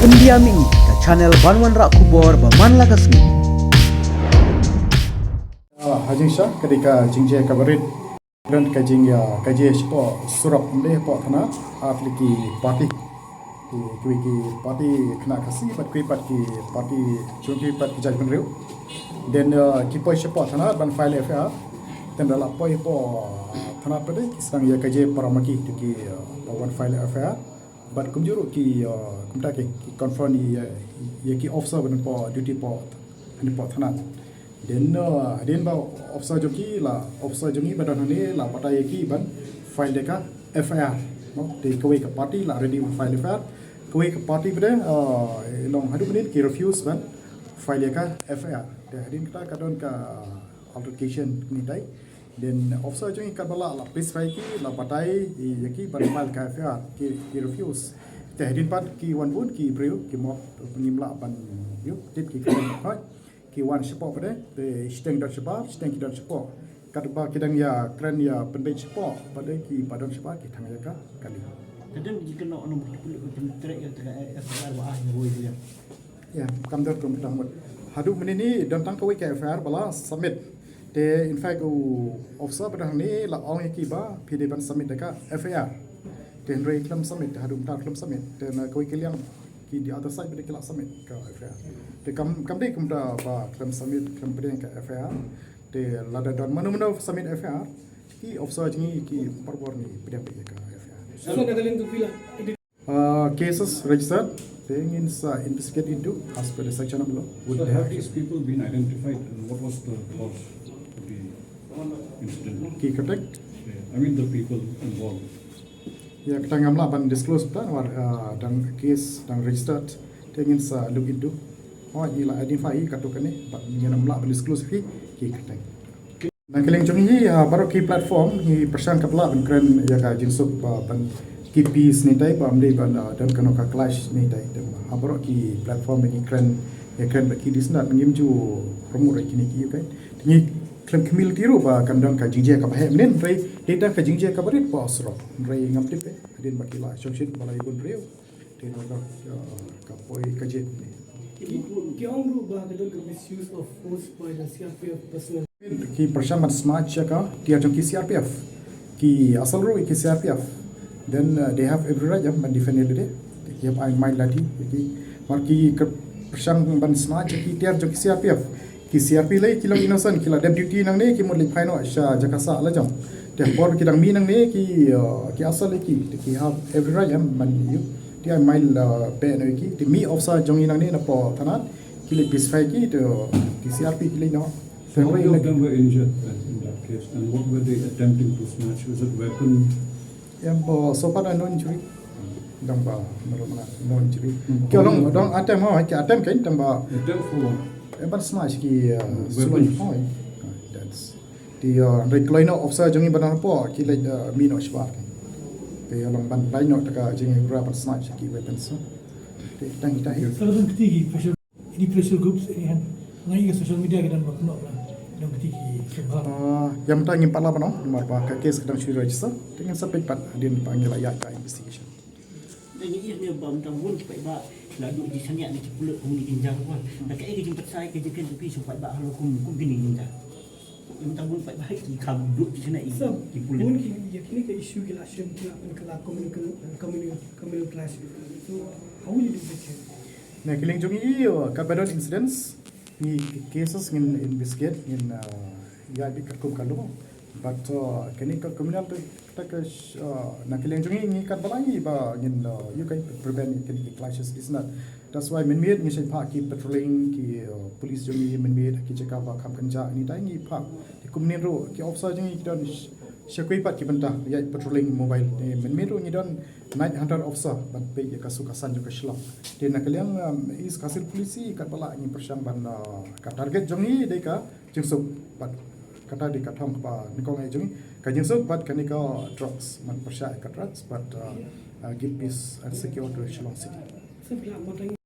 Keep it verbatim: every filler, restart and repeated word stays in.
India Mini, ka channel ban wanrah khubor ba man la ka sngi. Ah, ha jingshisha ka dei ka jingjia kaba rit. Kren ka jing, ah, ka jia shapoh surok, ym dei hapoh thana, ar tylli ki party. Ki, kiwei ki party khynnah Khasi bad kiwei pat ki party jong kiwei pat ki jaitbynriew. Then, ah, ki poi shapoh thana ban file F I R. Then da la poi hapoh thana pat de ki sdang ïa ka jia para ma ki, to ki, ah, ba wan file F I R. Bad kumjuh ruh ki, uh, kumta ki, ki confront ïa, ïa ki officer ba don hapoh duty hapoh, hapoh thana. Then, uh, hadien ba officer jong ki la, officer jong ngi ba don hangne la batai ïa ki ban file ïa ka F I R. No, te kawei ka party la ready ban file F I R. Kawei ka party pat de, uh, long haduh mynnin ki refuse ban file ïa ka F I R. Te hadien kata ka don ka altercation kumtai. Then officer jong ngi katba lah la pacify ki, la batai ïa ki ban file ka F I R, ki, ki refuse. Te hadien pat ki wan bun ki briew, ki mut ngim lah ban ïoh tip ki kren hoi. Ki wan shapoh pat de, te shiteng don shabar, shiteng ki don shapoh. Katba ki dang ïakren ïa pynbeit shapoh, pat de kiba don shabar ki thang ïa ka kali. Te don ki kynnoh ong ki pulit ki trei ïa ka F I R ba ai ïa wei ïa. Ïa, kam don kum ka dang mut. Haduh mynnin hi don tang kawei ka F I R ba la submit. Te in fact u officer ba don hangne la ong ïa ki ba phi dei ban submit da ka F I R. Te hynrei khlem submit, te haduh mynta khlem submit. Te na kawei ka liang ki the other side ba dei ki la submit ka F I R. Te kam, kam dei kumta ba khlem submit, khlem pdiang ka F I R. Te lada don mano mano submit F I R, ki officer jong ngi ki barabor ngi pdiang ïa ka F I R. So, na ka liang tu phi la Uh, cases registered, te ngin sa investigate into as per the section of law. Would So they have have these people been identified and what was the cause of the incident? Ki kyrteng? Yeah, I mean the people involved. Ïa, kata ngam lah ban disclose ta, namar, uh, dang case dang registered, te ngin sa look into. Oh, ngi la identify katto katne, but ngin ym lah ban disclose phi ki kyrteng. Na ka liang jong ngi, ah, baroh ki platform ngi pyrshang katba lah ban kren ïa ka jingsuk ba ban keep peace ne tai, ba ym dei ban, ah, don kano ka clash ne tai. Te ha baroh ki platform ngi kren, ïa kren bad ki dei sngewbha, ngim ju promote ïa kine ki ïa kai. Te ngi khlem khmih lynti ruh ba kan don ka jingjia kaba heh mynnin, hynrei dei tang ka jingjia kaba rit ba surok. Hynrei ngam tip eh hadien ba ki la shongshit ba la ïa bun briew. Te ngi, ah, ka poi ka jia kumne. Ki, ki ong ruh ba ka don ka misuse of force by the C R P F personnel. Ki pyrshang ban snatch ïa ka tiar jong ki C R P F. Ki assault ruh ki C R P F. Then, uh, they have every right, yeah, ban defend ïa lade. Ki hap ai main lathi ïa ki. Mar ki pyrshang ban snatch ïa ki tiar jong ki C R P F. Ki C R P lei ki long innocent, ki la dep duty nangne, ki mut leit phai noh sha jaka sah la jong. Te por ki dang mih nangne ki, uh, ki assault ïa ki. Te ki have every right, yeah, ban ïa. Te ai main la beh noh ïa ki. Te mih officer jong ngi nangne napoh thana. Ki leit pacify ki, te ki C R P ki leit noh. So how many of them were injured then in that case? And what were they attempting to snatch? Was it weapon? Em, ba, so far no injury. Dang ba, no, no, no injury. Mm. Ki long, dang attempt, oh, ki attempt kan, dang ba. Attempt for what? Em, ban snatch ki, uh, weapons. Oh, that's. Te, uh, hynrei kloi noh officer jong ngi ba nang hapoh, ki leit, uh, mih noh shabar. Te long ban lai noh ta ka jingïarap ban snatch ki weapons. Te tang kita hi. Yes. Any pressure groups, any hand. Ngi ka social media ka dang ba kynnoh ba dang kti ki kynnoh. Ah, ïa mynta ngim pat lah ban ong, namar ba ka case ka dang shu register. Te ngin sa peit pat hadien ba ngi la ïaid ka investigation. Ngi ïohi ba mynta bun ki paidbah la duh jingshaniah na ki pulit kum ki jynjar ba. Da kaei ka jingpynsai ka jingkren jong phi sha u paidbah halor kum, kum kine ki jynjar? Mynta bun paidbah ki kham duh jingshaniah ïa ki pulit. Bun ki, ïa kine ki issue ki la shim, ki la pynkylla communal, communal, communal clash. So how will you deal with it? Na ka liang jong ngi, uh, katba don incidents, ngi cases ngin investigate, ngin, uh, ïa bit katkum ka law. But, uh, kane ka criminal te, kata ka, uh, na ka liang jong ngi, ngi katba lah ngi ba ngin, uh, ïa ka prevent kane ka clashes is not. That's why mynmiet ngi shait phah ki patrolling, ki, uh, police jong ngi mynmiet ki jaka ba kham kynjah, ngi dang ngi phah. Te kumne ruh ki officer jong ngi ki don sh-, sha kiwei pat ki bynta ïa patrolling mobile. Te mynmiet ruh ngi don night hunter officer ban peit ïa ka suk ka san jong ka shlok. Te na ka liang, um, East Khasi Police katba lah ngi pyrshang ban, uh, ka target jong ngi dei ka jingsuk bad kata dei ka thong kaba nyngkong eh jong ngi, ka jingsuk bad kane ka drugs, ban pyrshah ïa ka drugs bad, uh, uh, give peace and secure to Shillong City.